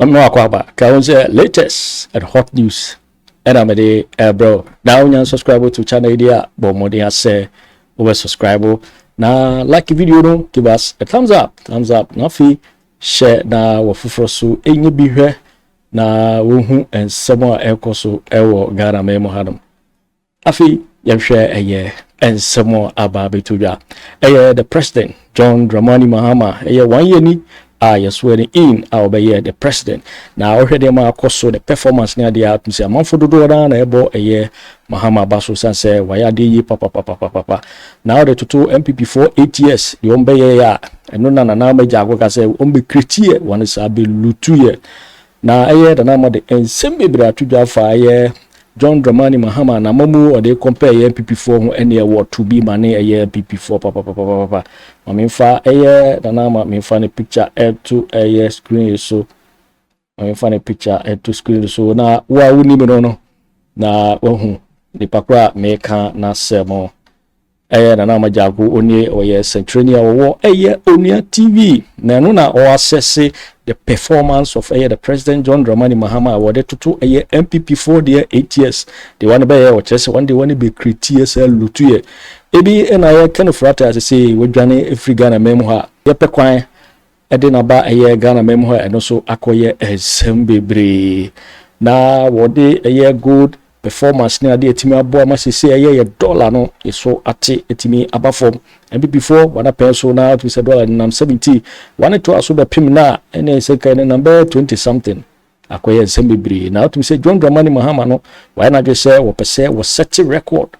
Ɔno akɔ aba ka ho sɛ latest and hot news ɛna mede ɛbrɛ wo. Na wonya subscribe to channel yi deɛ a, bɔ mmɔden asɛ wobɛ subscribe na like video no, give us a thumbs up, thumbs up, na afei hyɛ na wɔ foforɔ so ɛnyɛ bi hwɛ na wohu nsɛm a ɛrekɔ so ɛwɔ Ghana man mu hanom. Afei yɛhwɛ ɛyɛ nsɛm a aba abɛto dwa. Ɛyɛ the President John Dramani Mahama, ɛyɛ 1 year ni a yɛsoɛ no in a ɔbɛyɛ the president, na ɔhwɛ deɛ ma akɔ so, the performance ne adeɛ atum sɛ amanfo dodoɔ naa na ɛbɔ ɛyɛ Mahama aba so, san sɛ wayɛ adeɛ yie papapapapapa. Na ɔde toto NPP for 8 years deɛ wɔn bɛyɛ yɛ a, ɛno na Nana Ama Agyarko ka sɛ wɔn bɛ create yɛ wɔn saa bɛ loot yɛ. Na ɛyɛ Nana Ama de nsɛm bebree ato dwa afa ɛyɛ John Dramani Mahama na mamu ɔde compare ɛyɛ NPP foɔ ho, ɛne ɛwɔ to bi ma ne ɛyɛ NPP foɔ papapapapa. Ma memfa ɛyɛ Nana Ama, memfa ne picture ɛto ɛyɛ screen so, ma memfa ne picture ɛto screen so na wo a wonim no na wahu nipa koro a meka n'asɛm. Ɛyɛ Nana Ama Agyarko onie, ɔyɛ sɛnkyerɛni a wɔwɔ ɛyɛ Onua TV, na ɛno na ɔasɛse the performance of ɛyɛ the President John Dramani Mahama a wɔde toto ɛyɛ NPP foɔ deɛ 8 years deɛ wɔn bɛyɛ. Ɔkyerɛ sɛ wɔn deɛ wɔn bɛ create yɛ sɛ loot yɛ ebi. Ɛna ɛyɛ Ken Ofori-Atta asese wɔdwane efiri Ghana man mu ha, yɛpɛ kwan ɛde n'aba ɛyɛ Ghana man mu ha, ɛno nso akɔyɛ ɛnsɛm bebree. Na wɔde ɛyɛ good performance ne adeɛ ɛtumi aboa ma sese ɛyɛ yɛ dollar no ɛso ate, ɛtumi aba fam. NPP foɔ wɔn apɛn so na atumi sɛ dollar nenam 70 wɔn to aso bɛpem na ɛna ɛsɛ ka nenam bɛyɛ 20 something, akɔyɛ nsɛm bebree. Na atumi sɛ John Dramani Mahama no wɔayɛ n'adwe sɛ wɔpɛ sɛ wɔsɛte record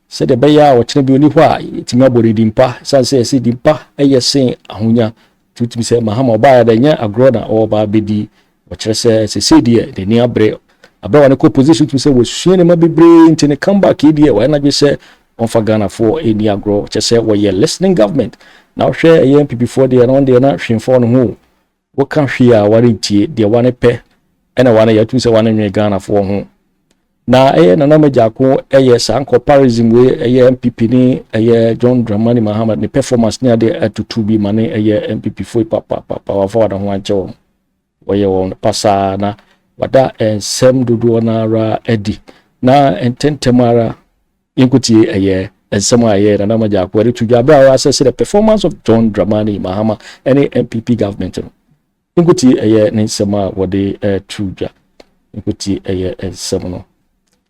sɛdeɛ ɛbɛyɛ a wɔkyerɛ bi oni hɔ a ɛtumi abɔ ne dimpa, ɛsiane sɛ ɛsɛ dimpa ɛyɛ sen ahonya. Tutumi sɛ Mahama ɔbaa yɛ dɛ nyɛ agorɔ na ɔreba abɛdi. Wɔkyerɛ sɛ sɛsɛ deɛ n'ani abere abere wa ne kɔ position, tumi sɛ wɔsua nneɛma bebree, nti ne comeback yi deɛ wɔyɛ n'adwe sɛ wɔmfa Ghanafoɔ ɛni agorɔ, kyerɛ sɛ wɔyɛ listening government. Na wohwɛ ɛyɛ NPP foɔ deɛ na wɔn deɛ na hwemfoɔ no ho wɔka hwee a wɔrentie deɛ wɔne pɛ, ɛna wɔne yɛtumi sɛ wɔne nwe Ghanafoɔ ho. Na ɛyɛ Nana Agyarko ɛyɛ saa comparison wei ɛyɛ NPP ne ɛyɛ John Dramani Mahama ne performance ne adeɛ atutu bi ma ne ɛyɛ NPP foɔ papapapa wafa wɔn ho ankyɛ wɔn, wɔyɛ wɔn pasaa. Na wada nsɛm dodoɔ no ara adi na ntɛntɛm ara yɛnkotie ɛyɛ nsɛm a ɛyɛ Nana Agyarko ɛde to dwa abere a wɔasɛsɛ the performance of John Dramani Mahama ɛne NPP government no. Yɛnkotie ɛyɛ ne nsɛm a wɔde ɛto dwa. Yɛnkotie ɛyɛ nsɛm no,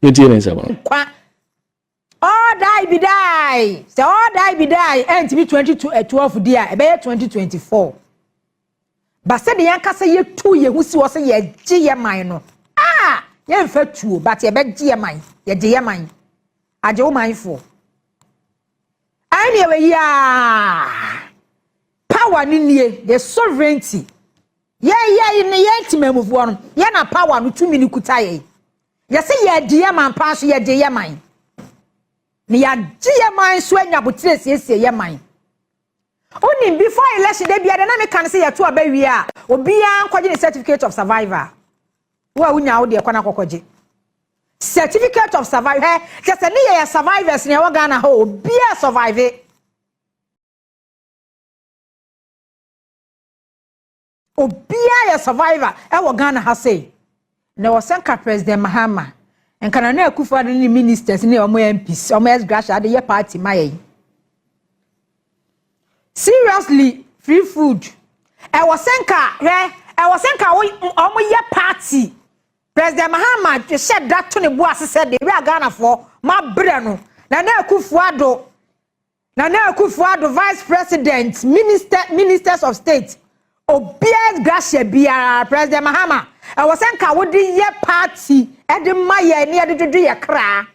yɛntie ne nsɛm no. Kwa all die be die sɛ all die be die ɛntumi 2012 di a ɛbɛyɛ 2024 ba, sɛdeɛ yɛn kasa yɛtu yɛn ho si wɔ sɛ yɛgye yɛ man no a, yɛmfa tuo but yɛbɛgye yɛ man, yɛgye yɛ man, agye wo manfoɔ ɛne ɛwɔ yi a power ne nie, the sovereignty yɛn yɛn ne yɛn temamufoɔ no, yɛn na power no tumi ne kuta yɛn. Yɛsɛ yɛgye yɛ man paa so, yɛgye yɛ man na yɛagye yɛ man so anya abotire siesie yɛ man. Onim before election de bia de na meka no sɛ yɛto aba wie a, obiara nkɔgye ne certificate of survival. Wo a wonya wo deɛ, kɔ na kɔkɔgye certificate of survival. Hɛ kyɛ sɛ ne yɛyɛ survivors ne ɛwɔ Ghana hɔ, obiara survive. Obiara yɛ survivor ɛwɔ Ghana ha sei. Na wɔsɛ nka President Mahama, nka Nana Akufo-Addo ne ministers ne ɔmo MPs, ɔmo ex gratia ade yɛ party ma yɛn. Seriously, free food, ɛwɔ sɛ nka hwɛ, ɛwɔ sɛ nka ɔmo yɛ party. President Mahama hyɛ da to ne bo ase sɛ de ewia Ghanafoɔ ma brɛ no. Nana Akufo-Addo, Nana Akufo-Addo, vice president, minister, ministers of state, obiara gratia biara, President Mahama, ɛwɔ sɛ nka wode yɛ party ɛde ma yɛ ne yɛde dwodwo yɛ kraa.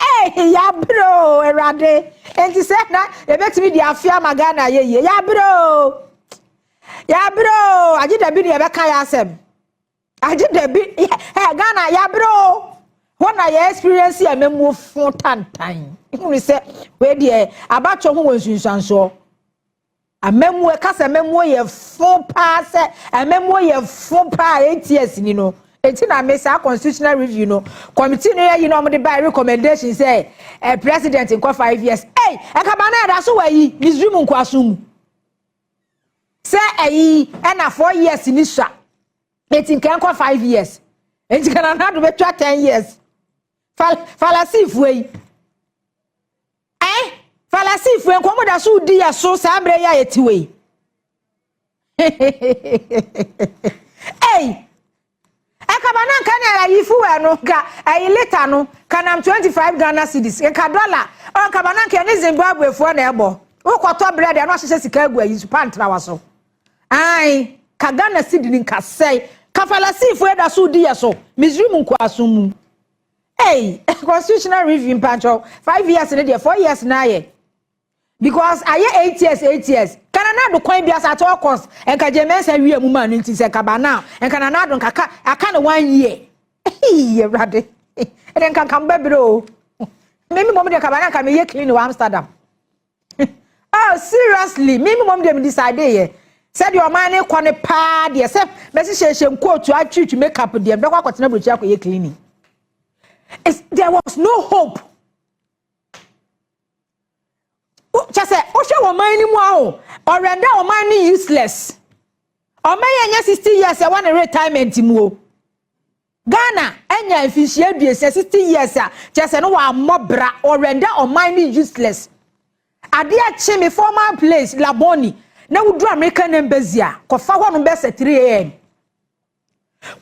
Ee, yabere o, Awurade! Nti sɛ na yɛbɛtumi de afe ama Ghana yɛ yie. Yabere o, yabere o, agye dabi ne yɛbɛka yɛ asɛm, agye dabi ɛ Ghana yabere o. Hɔ na yɛ experience yɛ mɛmuo fo tantan ehunu sɛ wei deɛ abatɔ ho wɔ nsunsuansoɔ. Amamuo kasa, amamuo yɛ fo paa, sɛ amamuo yɛ fo paa. 8 years ni no eti na me saa constitutional review no committee no yɛ yi na wɔde ba recommendation sɛ president nkɔ 5 years. Ɛy ɛkaba na ɛda so wɔ yi Misrim nkoaso mu sɛ ɛyi ɛna 4 years ni sua. Eti nka nkɔ 5 years, eti ka Nana Addo bɛtwa 10 years. Falasifoɔ yi, falasifoɔ yi, nkɔmɔ da so di yɛ so saa mmerɛ yi a yɛte wɔ yi. Ei, ɛkaba na nka ne ayi fuel no nka ɛyi litre no ka nam 25 Ghana cedis, nka dollar ɔnkaba na nka ne Zimbabwe foɔ na ɛbɔ. Wokɔtɔ bread ɛno ahyehyɛ sika agu ayi so pantra wa so. Ae, ka Ghana cedi ni nka sɛe ka falasifoɔ da so di yɛ so Misrim nkoaso mu. Ei, constitutional review, mpantwɔ, 5 years ne deɛ, 4 years na ayɛ because ayɛ 8 years, 8 years. Ka Nana Addo kwan bi asa at all cost. Nka Jean Mensa wie mu ma no nti sɛ nkaba now nka Nana Addo nkaka aka ne one year. Eyi, Awurade, ɛde nka nka mbɛbere o. Mímí mɔmu deɛ, kaba na nka meyɛ clean wɔ Amsterdam. Oh, seriously, mímí mɔmu deɛ, mi decide yɛ sɛdeɛ ɔman ne kɔ ne paa deɛ sɛ mɛsi hyehyɛ nkootu, atwitwi makeup deɛ, mbɛkɔ akɔtena burokyi akɔyɛ cleaning. There was no hope. Kyɛ sɛ wohwɛ wɔ ɔman no mu aho, ɔrender ɔman no useless. Ɔman yɛ nyɛ 60 years ɛwɔ ne retirement mu o. Ghana ɛnya mfinhyia 60, 60 years a kyɛ sɛ no wɔammɔ bra. Ɔrender ɔman no useless. Adeɛ kye me former place Labone na woduru American Embassy a, kɔfa hɔ no bɛ sɛ 3 a.m.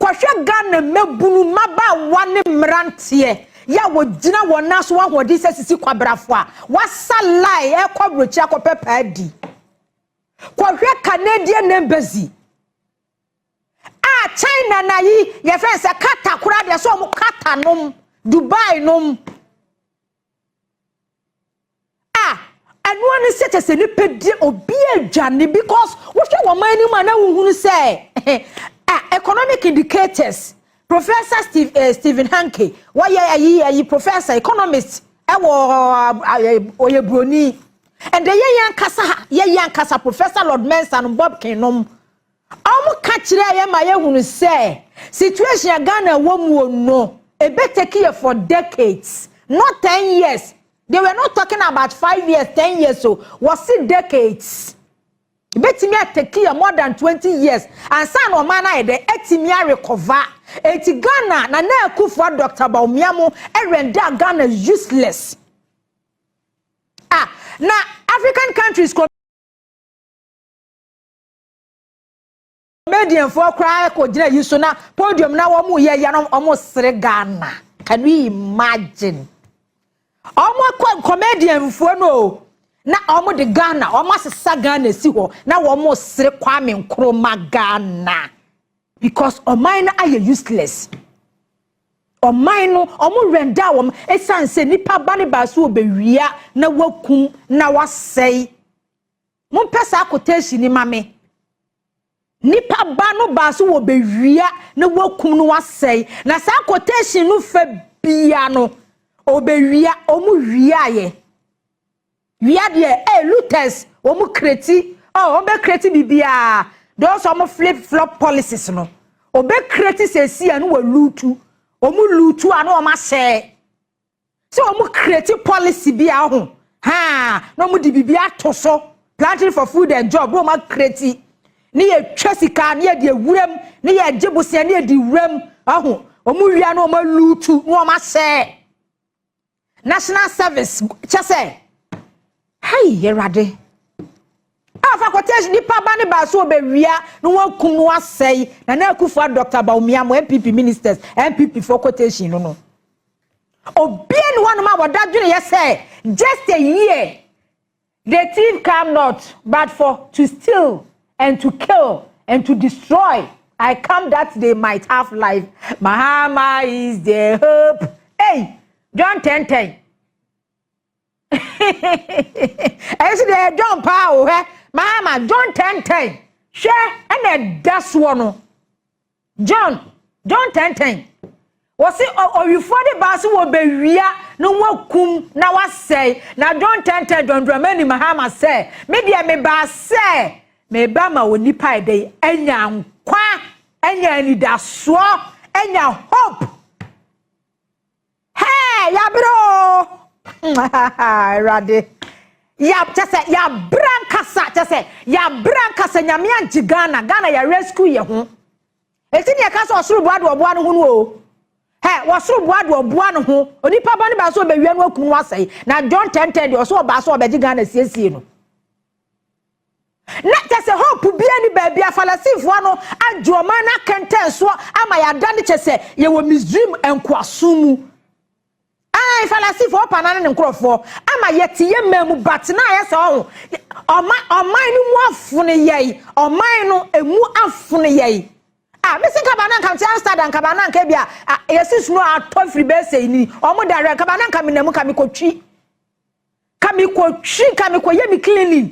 kɔhwɛ Ghana mmabunu, mmabaawa ne mmeranteɛ yɛ a wɔgyina wɔn nan so ahoɔden sɛ sisi kwabrafo a wasa line ɛkɔ aburokyi akɔpɛ paa di. Kɔhwɛ Canadian Embassy a, China na yi yɛfrɛ sɛ Qatar koraa deɛ sɛ ɔmo Qatar nom, Dubai nom a, ɛnoa ne sɛ kyɛ sɛ nipa di obi adwane because wohwɛ wɔn anim a na wohunu sɛ economic indicators. Professor Stephen Hanke, wɔyɛ ayi professor economist ɛwɔ ɔyɛ broni. Ɛnna yɛn ankasa ha, yɛn ankasa Professor Lord Mensa no, Bob Kinom, wɔn ka kyerɛ yɛn ma yɛhunu sɛ situation a Ghana wɔ mu no, ebe take yɛ for decades, not 10 years. They were not talking about 5 years, 10 years o, wɔsi decades. Ebetumi atake yɛ more than 20 years ansa na ɔman no ayɛ dɛ etumi arecover. Eti Ghana, Nana Akufo, Dr Bawumia mo ɛrender Ghana useless. Ah, na African countries comedianfoɔ koraa kɔ gyina yi so na podium na wɔn yɛ ya no, wɔn sere Ghana. Can we imagine? Wɔn kɔ comedianfoɔ no o, na wɔn de Ghana, wɔn asesa Ghana si hɔ na wɔn sere Kwame Nkrumah Ghana because ɔman no ayɛ useless. Ɔman no, wɔn render wɔn esan sɛ nipa ba ne ba so obewia na wakum na wasɛe. Mo mpɛ saa quotation ni ma me. Nipa ba no ba so wɔ bewia na wakum no wasɛe. Na saa quotation no fɛ bia no obewia, wɔn wia yɛ wia deɛ looters, wɔn create wɔn bɛ create bibiara. Those wɔn flip flop policies no, obe create sɛsi a no wɔ loot, wɔn loot a na wɔn ahyɛ sɛ wɔn create policy bi a ho haa na wɔn de bibi ato so, Planting for Food and Job, na wɔn acreate ne yɛ twa sika ne yɛ de ewuram ne yɛ gye bosia ne yɛ de wuram aho. Wɔn wia na wɔn aloot na wɔn ahyɛ national service kyɛ sɛ hei, Awurade, afa quotation nipa ba ne ba so obewia na wɔakum no asɛe. Na na Akufo, Dr Bawumia mo, NPP ministers, NPP for quotation no, obie ne hɔnom a wɔda dwene yɛ sɛ just a year. The thief come not but for to steal and to kill and to destroy. I come that they might have life. Mahama is the hope. Hey, John 10:10. Ɛyɛ sɛ deɛ John paa o. Hɛ, Mahama, John 10:10. Hwɛ, ɛna ɛda soɔ no, John 10:10. Wɔsi ɔwifoɔ de baa so wɔ bewia na wakum na wasɛe. Na John 10:10, John Dramani Mahama sɛ me deɛ, me baa sɛ me ba ma wɔ nipa ɛdɛ yi anya nkwa, anya anidasoɔ, anya hope. Hɛɛ, yabere o, Awurade, ya kyɛ sɛ yabere ankasa, kyɛ sɛ yabere ankasa. Nyame agye Ghana. Ghana yɛ rescue yɛ ho. Eti ne yɛka sɛ ɔsoro boa de ɔboa no ho no o. Hɛ, wɔsoro boa de ɔboa no ho. Onipa ba no ba so ɔbɛwia no akum no asɛe. Na John Tɛntɛn deɛ ɔso ɔbaa so ɔbɛgye Ghana siesie no. Na kyɛ sɛ hope bia ni baabi a Falasifoɔ no agye ɔman no akɛntɛn soɔ ama yɛada no kyɛ sɛ yɛwɔ Misrim nkoasom mu. Ae, Falasifoɔ ɔpa ne ne nkurɔfoɔ ama yɛte yɛ mmaa mu, but na ayɛ sɛ ɔho ɔma ɔman no mu afono yɛi, ɔman no emu afono yɛi. Ah, mesi nkaba na nka nti Amsterdam nkaba na nka bi a yɛsi snow atɔ firi bɛsɛ yi ni ɔmo da rɛ nkaba na nka menam nka mekɔtwi, ka mekɔtwi, nka mekɔyɛ me cleaning,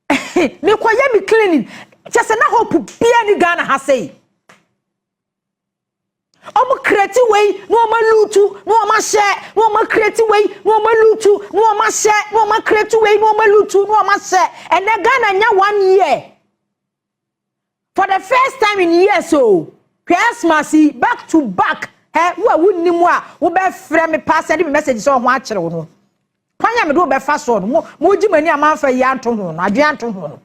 mekɔyɛ me cleaning. Kyɛ sɛ na hope bia ni Ghana ha sei. Ɔmo create wei na ɔmo aloot na ɔmo ahyɛ, na ɔmo create wei na ɔmo aloot na ɔmo ahyɛ, na ɔmo create wei na ɔmo aloot na ɔmo ahyɛ. Ɛnɛ Ghana nya one year for the first time in years o. Christmas yi back to back. Ɛ wo a wunni mu a wobɛfrɛ me pa, send me message sɛ ɔho akyerɛ wo no, kwan a mede wobɛfa soɔ no, mo gyi m'ani a manfa yi anto ho no, adwene anto ho no.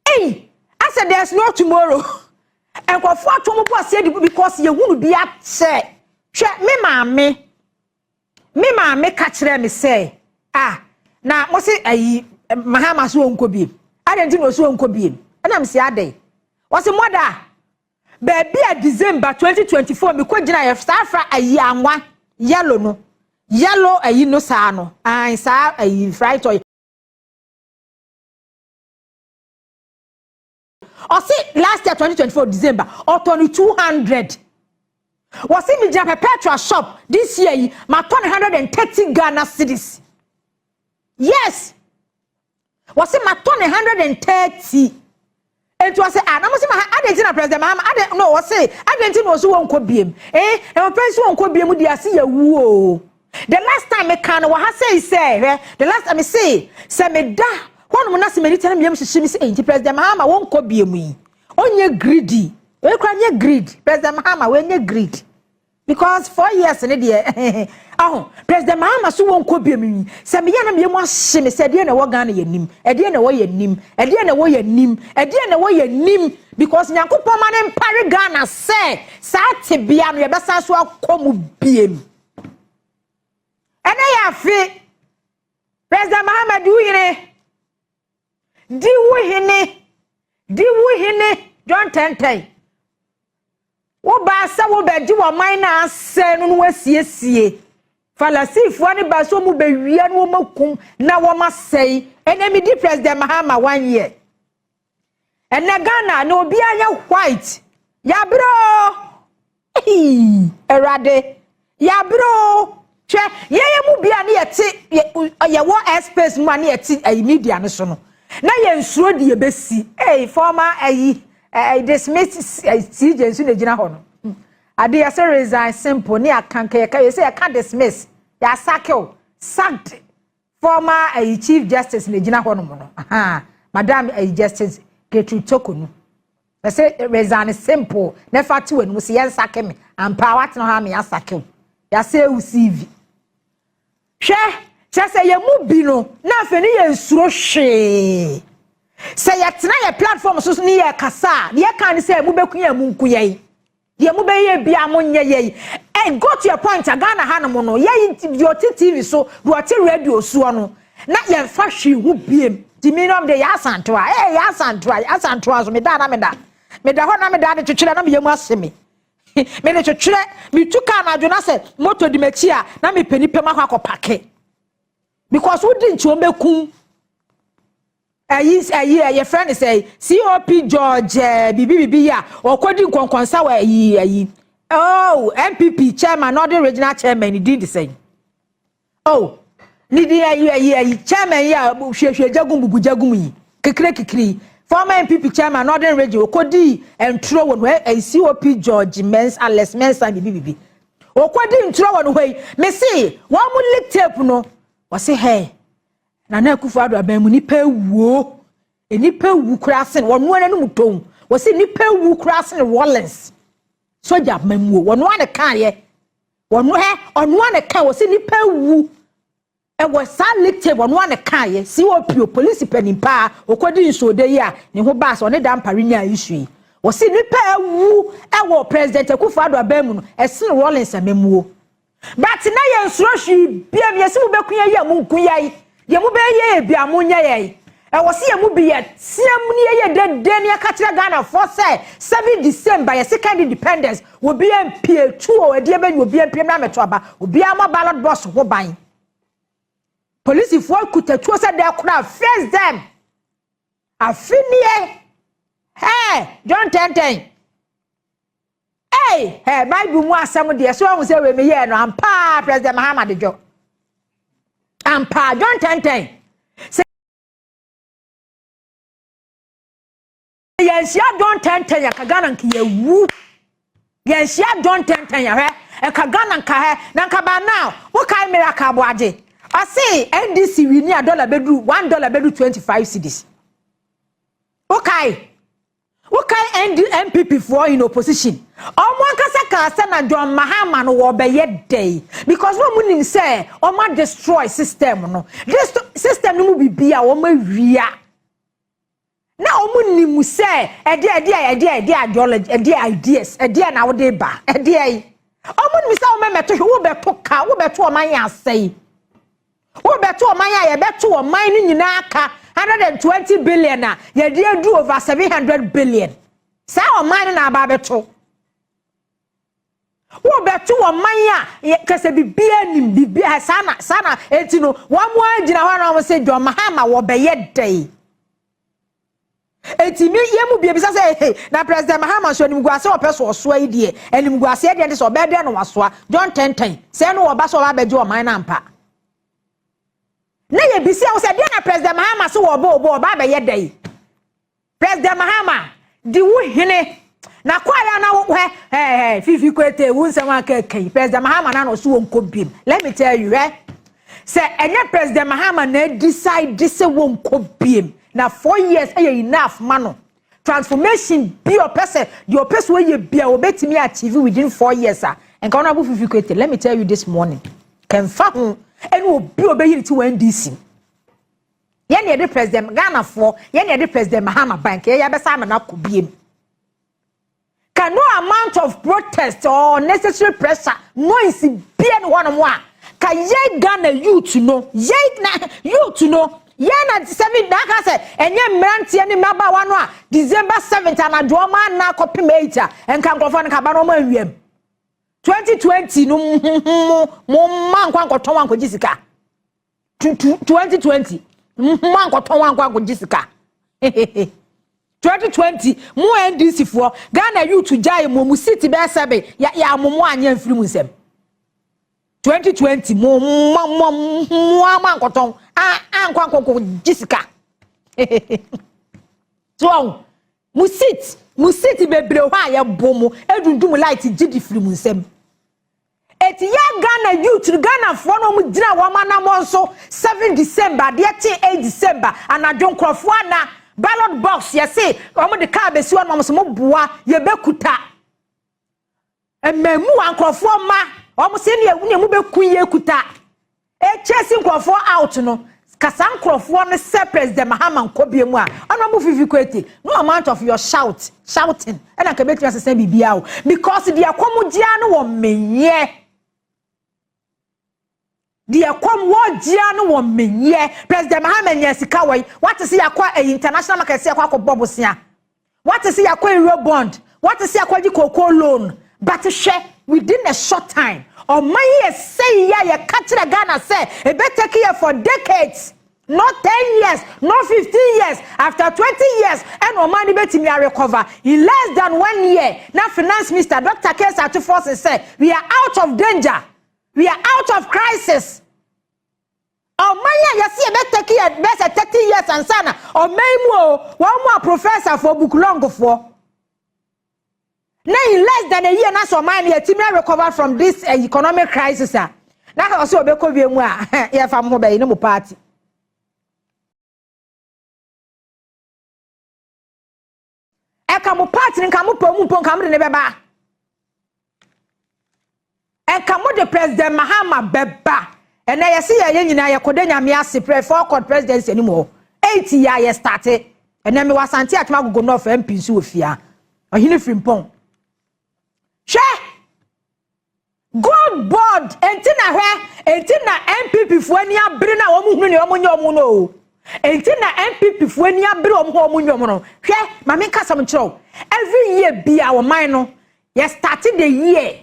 Ei, asɛ there's no tomorrow. Nkurɔfoɔ ato mo bo aseɛ de because yɛhunu bi akyɛ. Hwɛ, me maame ka kyerɛ me sɛ, ah, na mo se ayi Mahama so wɔnkɔ biem adɛn nti na ɔso wɔnkɔ biem? Ɛna me se adɛn? Wɔse mɔda baabi a December 2024 mekɔ gyina yɛ saa fra ayi anwa yellow no, yellow ayi no saa no, ayi saa ayi fry toy. Ɔsi last year 2024 December ɔtɔ no 200. Wɔsi mi gyina petrol shop this year yi ma tɔ no 130 Ghana cedis. Yes, wɔsi ma tɔ no 130. Nti wɔsi, ah, na mo si ma ha adi nti na President Mahama adi no, wɔsi adi nti na wɔsi wɔn nkɔ biem na wɔpɛ nso wɔn nkɔ biem di ase yɛ wu o. The last time me kan no wɔ ha sɛ hwɛ, the last time me say sɛ me da hɔnom na sɛ m'ani tɛn mi yam hyehyɛ mi sɛ nti President Mahama wɔn nkɔ biem yi, ɔnyɛ greedy. Wɔn kura nyɛ greed. President Mahama wɔn nyɛ greed because 4 years ne deɛ ɔho President Mahama so wɔn nkɔ biem yi, sɛ meyɛ na meyɛ mu ahye me sɛ ɛdeɛ na ɛwɔ Ghana yɛ nim, ɛdeɛ na ɛwɔ yɛ nim, ɛdeɛ na ɛwɔ yɛ nim, ɛdeɛ na ɛwɔ yɛ nim, because Nyankopɔn ma ne mpare Ghana sɛ saa tebea no yɛbɛsan so akɔ mu biem. Ɛnɛ yɛ afe. President Mahama, di wo hene, di wo hene, di wo hene. John Tɛntɛn, wobaa sɛ wobɛgye wɔ man no asɛe no no wasiesie. Falasifoɔ no baa sɛ ɔmu bɛwia no, wɔmakum na wɔmasɛe. Ɛnɛ medi President Mahama one year. Ɛnɛ Ghana na obiara yɛ white. Yɛabrɛ o, Awurade, yɛabrɛ o. Hwɛ, yɛyɛ mu bia ne yɛte yɛwɔ airspace mu a ne yɛte ɛyi media no so no na yɛn nsuro de yɛbɛsi. Ɛyi former ɛyi dismiss CJ nso na gyina hɔ no ade yɛsɛ resign simple ne akanka yɛka yɛsɛ yɛka dismiss, yɛasack o, sacked former ɛyi Chief Justice na gyina hɔ nom no, Madam ɛyi Justice Gertrude Torkornoo. Yɛsɛ resign simple na fa te w'anim sɛ yɛn sack me ampa watena hɔ ama yɛasack o, yɛasɛ ewu CV. Hwɛ, kyerɛ sɛ yɛn mu bi no na afei ne yɛn nsuro hwee sɛ yɛtena yɛ platform so ne yɛ kasa a, deɛ yɛka ne sɛ mobɛku yɛn, mu nku yɛn, deɛ mobɛyɛ bia mo nyɛ yɛn. Ɛ go to a point a Ghana ha nom no, yɛyi deɛ ɔte TV so, deɛ ɔte radio soɔ no, na yɛmfa hwee ho biem. Ti mi nom de yɛ Asantewa, ɛyɛ yɛ Asantewa, Asantewa so meda na meda hɔ na meda de twetwerɛ na meyɛ mu ase me mede twetwerɛ metu kaa na adwo na sɛ moto di m'akyi a na mepɛ nipa mu akɔ akɔ park because wodi nkyɛn bɛkum. Ɛyi ɛyɛ frɛ ne sɛ COP George bibi bibi yi a ɔkɔdi nkɔnkɔnsa wɔ ɛyi oh, NPP chairman, Northern Regional chairman, ne din de sɛn? Oh, ne din ɛyi chairman yi a hwehwɛ jagum bubu jagum yi kekere kekere yi, former NPP chairman, Northern Region, ɔkɔdi nturo wɔ no ɛyi COP George Mens Alex Mensa bibi bibi ɔkɔdi nturo wɔ no hɔ yi. Mesi wɔn mo leak tape no, wɔsi hɛ Nana Akufo Addo aban mu nipa ewuo, nipa ewu kura sen wɔn noa n'anum tom. Wɔsi nipa ewu kura sen Rawlings soja mamuo. Wɔn noa ne kaayɛ, wɔn hɛ ɔnoa ne kaa. Wɔsi nipa ewu ɛwɔ saa leak tape, wɔn noa ne kaayɛ. COP polisi panin paa okɔdi nsuode yi a ne ho baasa ɔne Dampare nya issue yi. Wɔsi nipa awu ɛwɔ President Akufo Addo aban mu no ɛsene Rawlings amamuo. But na yɛn nsoro hwee bia mi yɛsi mo bɛku yɛ yi a mo nku yɛ yi deɛ mo bɛyɛ yɛ bi a mo nyɛ yɛ yi. Ɛwɔ si yɛn mu bi yɛ team ne yɛ dede ne yɛka kyerɛ Ghanafoɔ sɛ 7 December yɛ second independence, obi mpie tu o, ɛdeɛ bɛnyi obi mpie na amɛto aba, obi ama ballot box ho ban. Polisifoɔ kuta tuo sɛ dɛ kora face them. Afinie hɛɛ John Tɛntɛn hey, hey, Bible mu asɛm deɛ so ɔhun sɛ wei mi yɛ no ampa. President Mahama de dwɔ ampa. John Tɛntɛn sɛ yɛnhyia John Tɛntɛn yɛ ka Ghana nka yɛwu. Yɛnhyia John Tɛntɛn yɛ hwɛ ɛka Ghana nka hɛ na nka ba now. Wokae Miracle Aboagye, ɔse NDC win a, dollar bɛduru $1 bɛduru 25 cedis. Wokae ND NPP foɔ in opposition, ɔmo ankasa kaa sɛ na John Mahama no wɔbɛyɛ dɛn? Because wɔn mu nim sɛ ɔmo destroy system no. This system no mu bibi a wɔn awia na wɔn nim sɛ ɛdeɛ ideology, ɛdeɛ ideas, ɛdeɛ na wɔde ba ɛdeɛ yi. Wɔn nim sɛ wɔn mɛmɛto hwɛ, wɔbɛto ka, wɔbɛto ɔman yɛ asɛe, wɔbɛto ɔman a yɛbɛto ɔman no nyinaa ka 120 billion a yɛde adu over 700 billion. Saa ɔman no na aba abɛto. Wɔbɛto ɔman a kɛsɛ bibia nim bibia saa na eti no wɔn mo agyina hɔ na wɔn sɛ John Mahama wɔbɛyɛ dɛn? Eti mi yɛn mu bie bisa sɛ, hey, na President Mahama nso animguase ɔpɛ so ɔsoa yi deɛ, animguase deɛ de sɛ ɔbɛyɛ dɛ no wasoa John Tɛntɛn sɛ ɛno wɔba so ɔba abɛgye ɔman no ampa. Na yɛ bisi awo sɛ deɛ na President Mahama so wɔ ɔbɔ ɔba abɛyɛ dɛ? President Mahama di wo hene na kɔ na wo hɛ hɛ Fifi Kwete wo nsɛm aka yi. President Mahama na ɔso wɔ nkɔ biem. Let me tell you, hɛ, sɛ ɛnyɛ President Mahama na decide sɛ wɔ nkɔ biem na 4 years ɛyɛ enough ma no. Transformation bi ɔpɛ sɛ deɛ ɔpɛ sɛ ɔyɛ bi a ɔbɛtumi achieve within 4 years a nka ɔno abo. Fifi Kwete, let me tell you this morning, kɛnfa ho ɛne obi a ɔbɛyi ne ti wɔ NDC. Yɛn na yɛde President, Ghanafoɔ, yɛn na yɛde President Mahama bank yɛyɛ abɛsa ama no akɔ biem. Ka no amount of protest or unnecessary pressure, noise bia ne hɔnom a ka yɛn Ghana youth no, yɛn na youth no, yɛn na seven na aka sɛ ɛnyɛ mmeranteɛ ne mmabaawa no a December 7 anadwo ɔmo ana akɔpem 8 a nka nkurɔfoɔ no kaba no ɔmo anwiam 2020 no mo mo mma nkɔ ankɔtɔn ankɔgye sika. 2020 mo ankɔtɔn ankɔ ankɔgye sika. 2020 mo NDC foɔ, Ghana youth gyae mo seat bɛyɛ sɛbe yɛ yɛ amomo anyɛ mfiri mu nsɛm. 2020 mo mo mo mo ama ankɔtɔn ankɔ ankɔkɔ gye sika so mo seat bebree hɔ a yɛbɔ mo edundum light gye di firi mu nsɛm. Eti yɛ Ghana youth, Ghanafoɔ no, wɔn gyina wɔn anamɔ nso 7 December adeɛ kye 8 December anadwo nkurɔfoɔ ana ballot box yɛse wɔn de kaa besi hɔ na wɔn so mo boa yɛbɛkuta mmamu a nkurɔfoɔ ma wɔn sɛ ne mu bɛku yɛ kuta ekyɛsi nkurɔfoɔ out no kasa nkurɔfoɔ no sɛ President Mahama nkɔ mu a ɔno mo Fifi Kwete, no amount of your shouting ɛna nka bɛtumi asesa biribiara o, because deɛ kɔm gyia no wɔ menyɛ deɛ kɔm wɔgyia no wɔ menyɛ. President Mahama nya sika wɔ yi wate sɛ yɛakɔ ɛyi international market sɛ yɛakɔ akɔbɔ bosea, wate sɛ yɛakɔ euro bond, wate sɛ yɛakɔgye cocoa loan. But hwɛ, within a short time ɔman yi ɛsɛ yi a yɛka kyerɛ Ghana sɛ ebe take yɛ for decades, not 10 years, not 15 years, after 20 years ɛna ɔman no bɛtumi arecover. In less than one year na Finance Minister Dr. Cassiel Ato Forson sɛ we are out of danger, we are out of crisis. Ɔman yi a yɛsi yɛ take yɛ bɛsɛ 30 years ansa na ɔman yi mu o wɔn mu a professor foɔ bukulɔngofoɔ na in less than a year na sɛ ɔman no yɛtumi recover from this economic crisis a na ɔsɛ ɔbɛkɔ wie mu a yɛfa mo ho bɛyi ne mo party. Ɛka mo party nka mo pɔ mu mpo nka mo de ne bɛba, ɛnka mo de President Mahama bɛba. Ɛnɛ yɛsi yɛ yɛ nyinaa yɛkɔda Nyame ase pray for court presidency anim hɔ 8 yɛ a yɛ start. Ɛnɛ mi wɔ Asante Akyem Agogo North MP nso wɔ fia. Ɔhene Frimpong. Hwɛ! Gold board enti na hwɛ enti na NPP foɔ ani abere na wɔn hunu nea wɔn nyɛ wɔn no o. Enti na NPP foɔ ani abere wɔn ho wɔn nyɛ wɔn no. Hwɛ maame nkasɛm nkyerɛw. Every year bia wɔn no yɛ start the year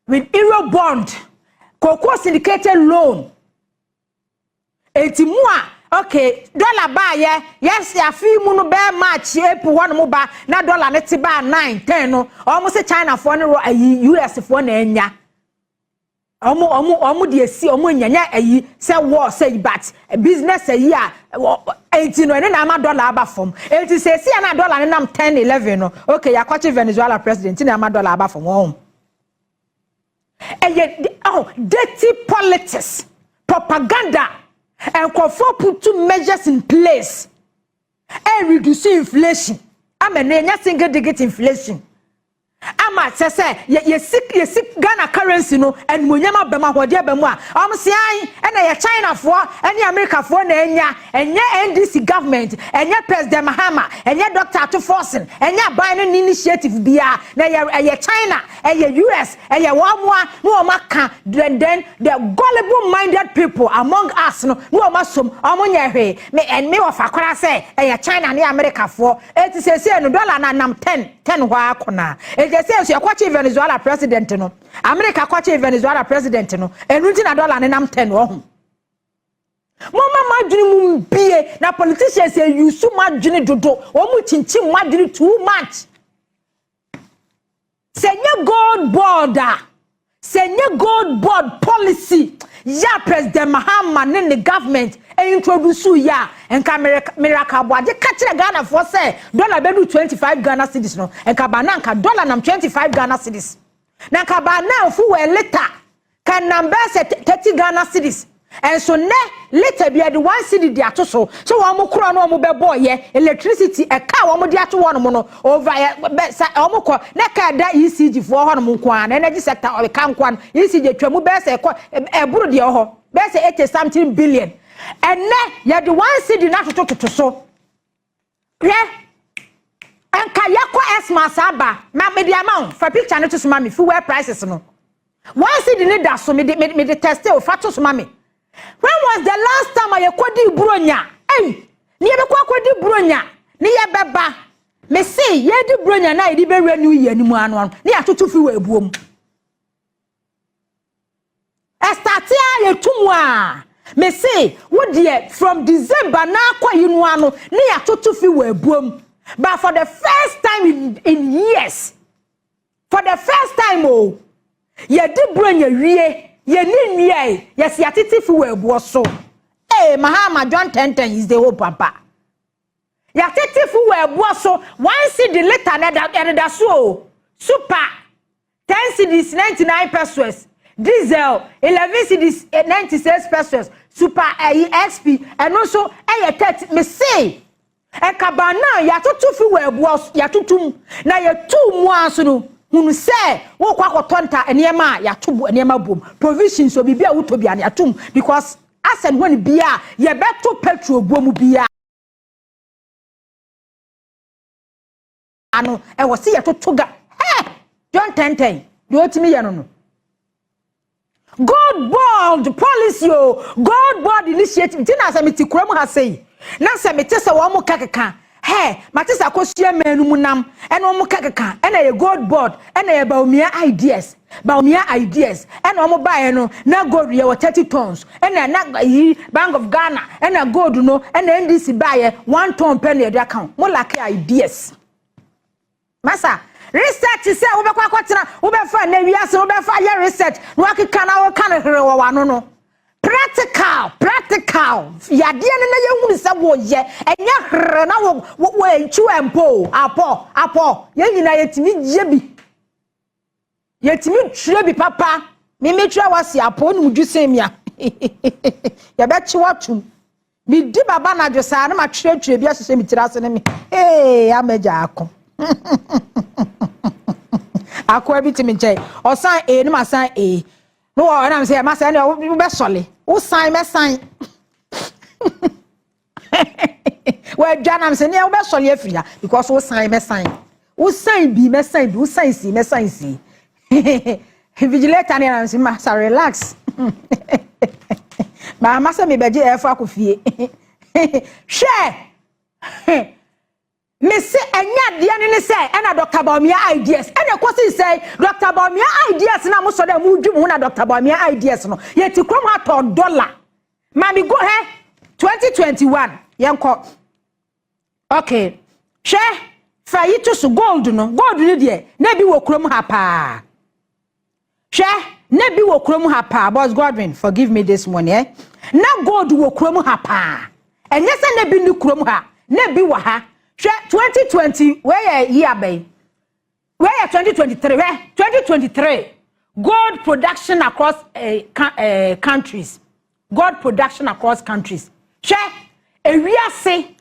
with euro bond, cocoa syndicated loan. Enti mu a okay dollar baayɛ yes afi mu no bɛɛ March, April hɔ nom ba na dollar ne te baa 9, 10 no, wɔn sɛ China foɔ ne ayi US foɔ na anya ɔmo de esi ɔmo nyanya ayi sɛ war sɛ, but business ayi a enti no ɛne na ama dollar aba fam. Enti sɛ esi a na dollar ne nam 10, 11 no, okay, yakɔkye Venezuela president na ama dollar aba fam. Wɔn ɛyɛ oh dirty politics, propaganda. Nkurɔfoɔ put measures in place ɛ reduce inflation ama no yɛnya single digit inflation ama kyɛ sɛ yɛsi Ghana currency no animonyam aba mu, ahoɔden aba mu a ɔmo si an ɛna yɛ Chinafoɔ ɛne Amerikafoɔ na ɛnya. Ɛnyɛ NDC government, ɛnyɛ President Mahama, ɛnyɛ Dr Ato Forson, ɛnyɛ aban no ne initiative biara na ɛyɛ China, ɛyɛ US, ɛyɛ wɔn a na wɔn aka. Then the gullible minded people among us no na wɔn asom wɔn nyɛ hwee. Me ɛnme wɔ fa koraa sɛ ɛyɛ China ne Amerikafoɔ. Eti sɛsɛ no dollar na nam 10, 10 hɔ akɔ na eti sɛ nso yɛkɔkye Venezuela president no, America kɔkye Venezuela president no, ɛnu ti na dollar ne nam 10 wɔ ho. Mama mo adwene mu mbie na politicians eyusu mo adwene dodo, wɔn mu kyinkyin mo adwene too much. Sɛ nye gold board a, sɛ nye gold board policy ya President Mahama ne ne government introduce ya, nka Miracles Aboagye ka kyerɛ Ghanafoɔ sɛ dollar bɛdu 25 Ghana cedis no, nka ba na nka dollar nam 25 Ghana cedis na nka ba na fuel litre ka nam bɛɛ sɛ 30 Ghana cedis. Ɛnso nnɛ litre bi yɛde 1 cedi de ato so so wɔn mo korɔ no wɔn bɛbɔ yɛ electricity ɛka a wɔn de ato hɔ nom no over ɛ bɛ sa wɔn kɔ ne ka ɛda ECG foɔ hɔ nom nko ara na energy sector ɔka nko ara. ECG atwa mu bɛyɛ sɛ ɛkɔ ɛboro deɛ wɔ hɔ bɛyɛ sɛ 80 something billion. Ɛnɛ yɛde 1 cedi na atotototo so. Hwɛ, nka yɛkɔ Xmas aba ma mede ama wo. Fa picture no to so ma me. Fuel prices no, 1 cedi ne da so. Mede test o, fa to so ma me. When was the last time a yɛkɔdi buronya? Ɛy ne yɛbɛkɔ akɔdi buronya ne yɛbɛba me se yɛdi buronya na yɛde bɛwura New Year no mu ano ne yɛatoto fi wɔ ebuo mu. Ɛ start a yɛtu mu a me se wo deɛ from December na akɔ yi no ano ne yɛatoto fi wɔ ebuo mu. But for the first time in years, for the first time o, yɛdi buronya wie, yɛni nnua yi yɛsi atete fi wɔ ebuo so. Ee, Mahama John 10 10 is the hope papa. Yɛatete fi wɔ ebuo so, 1 cedi litre na ɛda ɛdeda so o. Super 10 cedis 99 pesewas, diesel 11 cedis 96 pesewas, super ɛyi XP ɛno nso ɛyɛ 30. Me se ɛkaba na yɛatoto fi wɔ ebuo so, yɛatoto mu na yɛtu mu aso no hunu sɛ wokɔ akɔtɔ nta nneɛma a yɛato nneɛma bom, provisions o, biribi a wotɔ bi a yɛato mu because asɛm hɔ no bia a yɛbɛto petrol buo mu bia ano ɛwɔ sɛ yɛtoto ga hɛ. John 10 10 deɛ ɔtumi yɛ no gold board policy o, gold board initiative. Nti na sɛ mete kurom ha sei na sɛ mete sɛ wɔn mo kɛkeka hɛ, mate sɛ akosua mmaa no mu nam ɛna wɔn kɛkeka ɛna yɛ gold board ɛna yɛ Bawumia ideas, Bawumia ideas ɛna wɔn baeɛ no na gold yɛ wɔ 30 tons ɛna na yi Bank of Ghana ɛna gold no ɛna NDC baeɛ 1 ton pɛ na yɛde aka ho. Mo lack ideas. Masa research sɛ wobɛkɔ akɔtena wobɛfa na wiase wobɛfa yɛ research na wakeka na woka no hwere wɔ w'ano no. Practical, practical yadeɛ no na yɛhunu sɛ woyɛ ɛnyɛ hwere na wo wo nkyi mpo o. Apɔ apɔ yɛn nyinaa yɛtumi gye bi, yɛtumi twerɛ bi papa. Mimi twerɛ wasi apɔ onum dwu sen mia yɛbɛkye watum. Medi baba anadwo saa na matwerɛtwerɛ bi ahyehyɛ me tiri ase ne me ee amagya ako akoa bi te me nkyɛn ɔsan ee ne ma san ee ne wɔ ɛnam sɛ ɛma sɛ ɛna wobɛsɔle wosan mɛsan wɔadwa nam sɛ nea wobɛsɔle afiri ha because wosan mɛsan. Wosan bi, mɛsan bi, wosan si, mɛsan si. Vigilator ne yɛn ma sa relax. Maama sɛ mebɛgye ɛfo akɔ fie. Hwɛ, mese ɛnyɛ adeɛ no ne sɛ ɛna Dr Bawumia ideas ɛna ɛkɔsi sɛ Dr Bawumia ideas na mo sɔ dɛ mo dwi mo ho na Dr Bawumia ideas no yɛti kurom atɔ dollar. Maame, go hɛ 2021, yɛnkɔ. Okay, hwɛ, fa yi to so. Gold no, gold no deɛ, na bi wɔ kurom ha paa. Hwɛ, na bi wɔ kurom ha paa. Boss Godwin, forgive me this morning, eh? Na gold wɔ kurom ha paa. Ɛnyɛ sɛ na bi ni kurom ha, na bi wɔ ha. Hwɛ, 2020 wɛyɛ yi abɛyi, wɛyɛ 2023. Hwɛ, 2023 gold production across countries, gold production across countries. Hwɛ, ewiase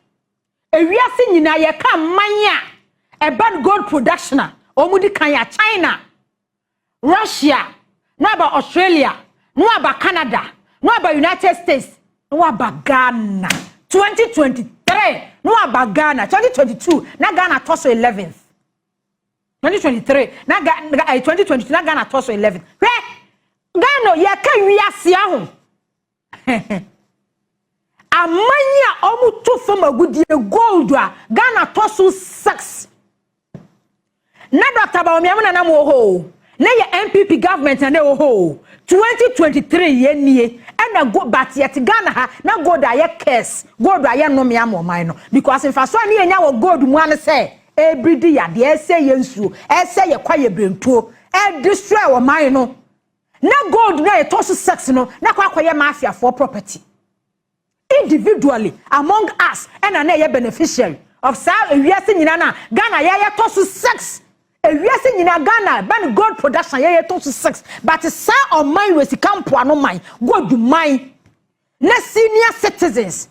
nyinaa, yɛka mman a ɛba no gold production a wɔn di kan yɛ China, Russia, na aba Australia, na aba Canada, na aba United States, na waba Ghana. 2023 na waba Ghana. 2022 na Ghana tɔ so 11th. 2023 na Ga 2022 na Ghana tɔ so 11th. Hwɛ, Ghana, yɛka wiase aho aman a wɔn to fam agudie gold a, Ghana tɔ so 6. Na Dr Bawumia mu nana mu wɔ hɔ o, na yɛ NPP government na na ɛwɔ hɔ o. 2023 yɛ nie ɛna go, but yɛte Ghana ha na gold ayɛ curse, gold ayɛ nnome ama ɔman no, because mfaso a ne yɛnya wɔ gold mu ano sɛ ebiridi yadeɛ, ɛsɛ yɛ nsuo, ɛsɛ yɛ kwa, yɛ birentuo, ɛdestroy ɔman no. Na gold na yɛtɔ so 6 no na kɔ akɔyɛ mafiafoɔ property. Individually among us ɛna na ɛyɛ beneficiary of saa. Ewiase nyinaa na Ghana yɛyɛ tɔ so 6. Ewiase nyinaa, Ghana ban gold production, yɛyɛ tɔ so 6. But saa ɔman wɔ sika mpoano man, gold man, na senior citizens,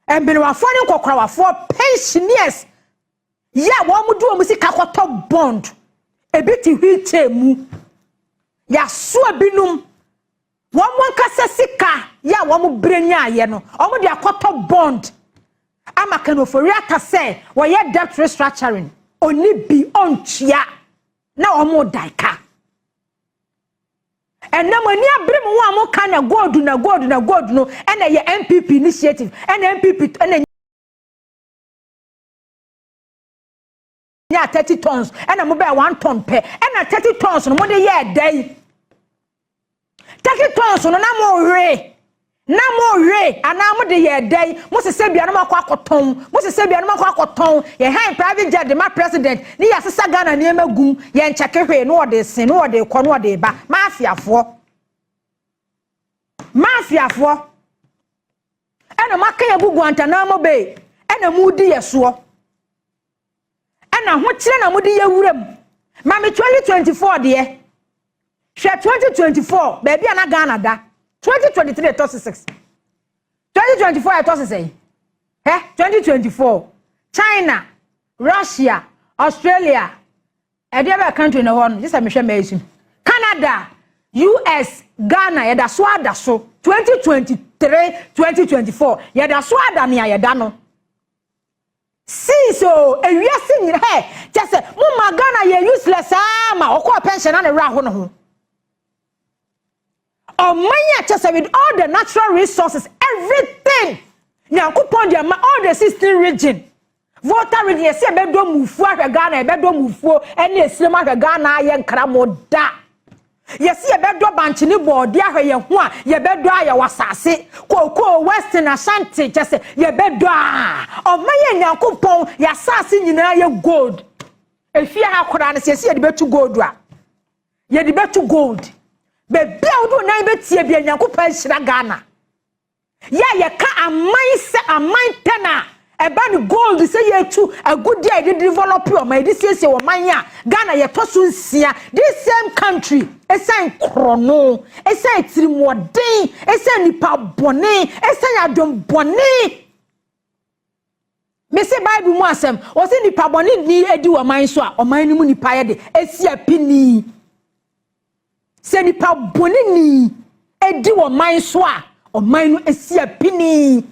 mberewafoɔ ne nkɔkorawafoɔ, pensioners yɛ a wɔn de wɔn sika kɔtɔ bond, ebi te wheelchair mu, yasoa binom wɔn mo ankasa sika yɛ a wɔn bere nyaayɛ no, wɔn de akɔtɔ bond ama Ken Ofori-Atta sɛ wɔyɛ debt restructuring, oni bi ɔntua na wɔn da ka. Ɛnam ani abere mu wɔn a wɔka na gold na gold na gold no ɛna yɛ NPP initiative, ɛna NPP ɛna nya 30 tons, ɛna mo bɛyɛ 1 ton pɛ. Ɛna 30 tons no, mo de yɛ ɛdɛn? 30 tons no na mo we, na mo we anaa mo de yɛ ɛdɛn? Mo sese bia no mo akɔ akɔtɔn, mo sese bia no mo akɔ akɔtɔn. Yɛ hɛn private jet de ma president ne yɛ asesa Ghana nneɛma gum, yɛn nkyɛke hwee, na wɔde sen, na wɔde kɔ, na wɔde ba. Maafiafoɔ, maafiafoɔ, ɛna mo aka yɛ gu Guantanamo Bay, ɛna mo di yɛ soɔ, ɛna ahokyerɛ na mo de yɛ wura mu. Maame, 2024 deɛ, hwɛ, 2024 baabi a na Ghana da. 2023 ɛtɔ so 6, 2024 ɛtɔ so sɛn? Ɛ 2024, China, Russia, Australia, ɛdeɛ bɛ country na hɔ no sisan mehwɛ mɛɛsum, Canada, US, Ghana, yɛda so ada so. 2023, 2024, yɛda so ada nea yɛda no since o. Ewiase nyina hɛ kyɛ sɛ mo ma Ghana yɛ useless saa ma ɔkɔɔ pension na ne werɛ aho ne ho. Ɔman a kyɛ sɛ with all the natural resources, everything Nyankopɔn de ama all the 16 region, Volta Region, yɛsɛ yɛbɛdɔ mufuo ahwɛ Ghana, yɛbɛdɔ mufuo ɛne esirem ahwɛ Ghana ayɛ nkramo da. Yɛsi yɛbɛdɔ bankye ne bɔɔde ahwɛ yɛn ho a, yɛbɛdɔ a yɛwɔ asase kookoo, Western, Ashanti, kyɛ sɛ yɛbɛdɔ a ɔman yɛ Nyankopɔn yɛ asase nyinaa yɛ gold. Efie ha koraa no, sɛ yɛsi yɛde bɛtu gold a, yɛde bɛtu gold. Beebi a wode nan bɛtie bi, Nyankopɔn ahyira Ghana. Yɛ a yɛka aman sɛ aman tɛn a ɛba no gold, sɛ yɛtu agudi a yɛde develop ɔman, yɛde siesie ɔman a, Ghana yɛtɔ so 6. This same country, ɛsan korɔno, ɛsan tirimɔden, ɛsan nipa bɔne, ɛsan adom bɔne. Mesi Bible mu asɛm, wɔsi nipa bɔne ni edi ɔman so a, ɔman no mu nipa yɛ de esi apini. Sɛ nipa bɔne ni edi ɔman so a, ɔman no esi apini,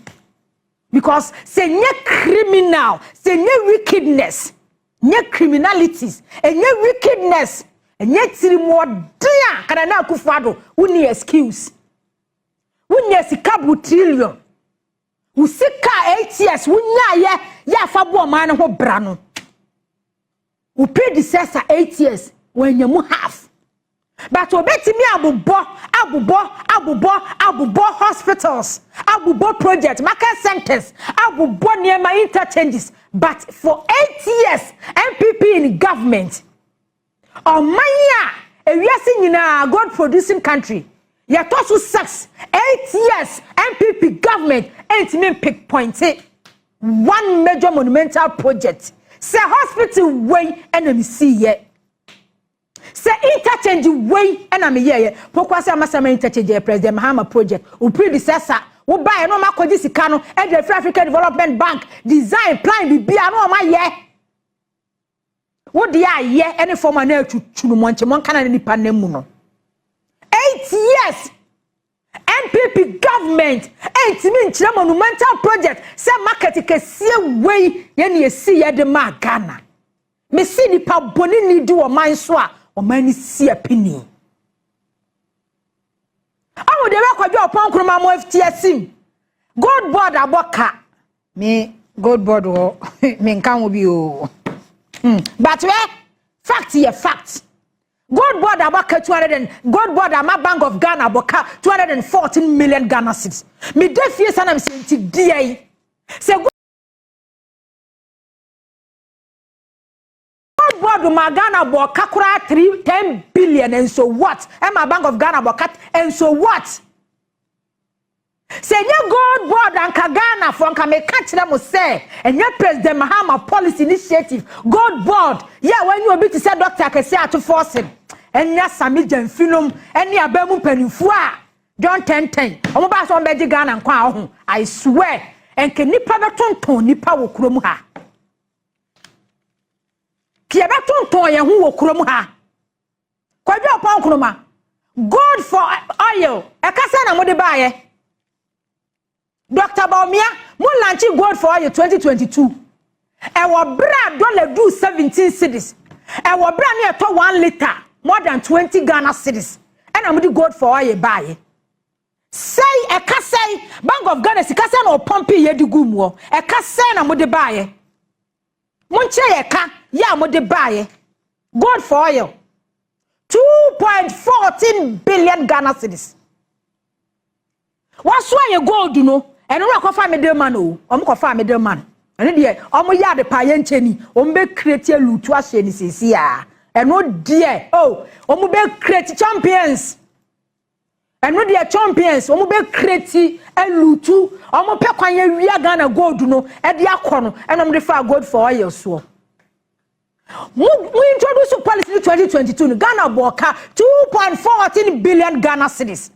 because sɛ nye criminal, sɛ nye wickedness. Nye criminalities, enye wickedness, enye tirimɔden a kana na Akufo Addo wonni excuse. Wonya sika bu trillion. Wo sika 8 years wonyaayɛ yɛ afa bɔ ɔman no ho bra no. Wo predecessor 8 years wɔanya mu half. But obetumi abobɔ abobɔ abobɔ abobɔ hospitals, abobɔ project, market centers, abobɔ nneɛma, interchanges. But for 8 years NPP in government, ɔman a ewiase nyinaa gold producing country yɛtɔ so 6, 8 years NPP government ntumi pinpoint one major monumental project sɛ hospital wei ɛna mi si yɛ, sɛ interchange wei ɛna mi yɛ yɛ. Pokuase Amasaman Interchange yɛ President Mahama project. O predecessor wo ba yɛ no, ɔmo akɔgye sika no ɛde efiri African Development Bank, design plan bibia no, ɔmo ayɛ. Wo deɛ ayɛ ɛne fɔm a na etutu no mɔnkye mɔnka na nipa nam mu no. 8 years NPP government ɛntumi nkyerɛ monumental project sɛ market kɛseɛ wei yɛn ni esi yɛ de maa Ghana. Mesi nipa bɔne ni di wɔ man so a ɔman ni si apini. Ɔmo deɛ bɛkɔdwe Oppong Nkrumah mo ati asim. Gold Board abɔ ka me, Gold Board wɔ me nka ho bi o. But wɛ fact yɛ fact. Gold Board abɔ ka 200 and Gold Board ama Bank of Ghana abɔ ka 214 million Ghana cedis. Me de fie sa na me sɛ nti deɛ yi sɛ Gold Board ma Ghana bɔ ka koraa 310 billion, and so what? Ɛma Bank of Ghana bɔ ka, and so what? Sɛ ɛnyɛ Gold Board anka Ghana fo anka meka kyerɛ mo sɛ ɛnyɛ President Mahama policy initiative, Gold Board yɛ a wɔnyɛ obi te sɛ Doctor Akɛse Ato Forson, ɛnyɛ Sammy Gyamfi nom ɛne aban mu mpanimfoɔ a John Tenten wɔn ba sɛ wɔn bɛgye Ghana nkwa a ɔho. I swear, nka nipa bɛtontɔn nipa wɔ kurom ha, kìɛ bɛtontɔn yɛn ho wɔ kurom ha. Kwadwo Oppong Nkrumah, gold for oil, ɛkasa na mo de baayɛ. Dr Bawumia, mo launch gold for oil 2022, ɛwɔ bere a dollar du 17 cedis, ɛwɔ bere a ne yɛtɔ 1 litre more than 20 Ghana cedis, ɛna mo de gold for oil baayɛ. Sɛi ɛka sɛi Bank of Ghana sika sɛ na ɔpump yɛ de gu mu hɔ, ɛka sɛi na mo de baayɛ. Mo nkyerɛ yɛ ka yɛ a mo de baayɛ. Gold for oil, 2.14 billion Ghana cedis. Waso ayɛ gold no, ɛno no akɔfa middleman o, ɔmo kɔfa middleman. Ɛno deɛ ɔmo yɛ ade pa yɛ nkyɛn ni, ɔmo bɛ create lutu ahyɛ ne sisi a, ɛno deɛ o ɔmo bɛ create champions. Ɛno deɛ champions, ɔmo bɛ create elutu. Ɔmo pɛ kwan yɛ wia Ghana gold no ɛde akɔ no, ɛna ɔmo de fa gold for oil soɔ. Mo introduce policy 2022 no, Ghana bɔ ɔka 2.14 billion Ghana cedis.